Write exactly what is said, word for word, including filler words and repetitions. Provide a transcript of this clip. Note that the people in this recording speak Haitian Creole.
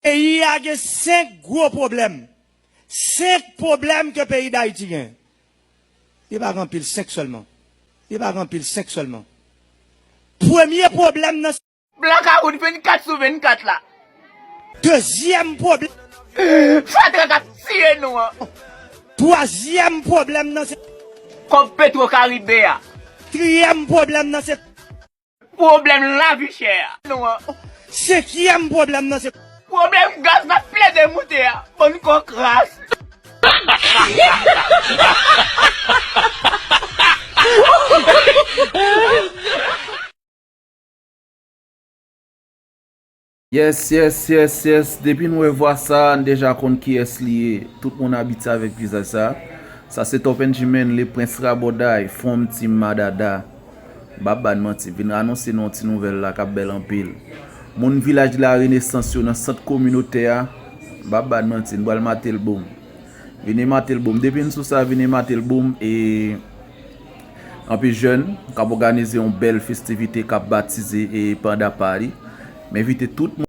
Peyi a gen senk gwo pwoblèm. Senk pwoblèm ke peyi Dayiti gen. Li pa gen anpil, senk sèlman. Li pa gen anpil, senk sèlman. Premye pwoblèm nan se Blakawout vennkat sou vennkat la. Dezyèm pwoblèm. Fatra k ap tiye nou an. Twazyèm pwoblèm nan se Kòb Petro Karibe a. Katriyèm pwoblèm nan se Pwoblèm lavi chè a. Nou an. Senkyèm pwoblèm nan se Pwoblèm gaz n ap plede moute a. Bann kòk ras. Yes, yes, yes, yes. Depi n wè vwa sa, n deja konn kiyès li ye. Tout moun abitye avèk vizaj sa. Sa se Top N G Man, le prince rabòday, from Team Madada. M p ap ba n manti, vin anonse nou yon ti nouvèl la k ap bèl anpil. Moun vilaj La Renaissance yo nan sant kominotè a, m p ap ba n manti, n pral mate l boum. Vini mate l boum. Depi n sou sa, vini mate l boum. E anpil jèn k ap òganize yon bèl festivite k ap batize e Panda Party. M envite tout moun.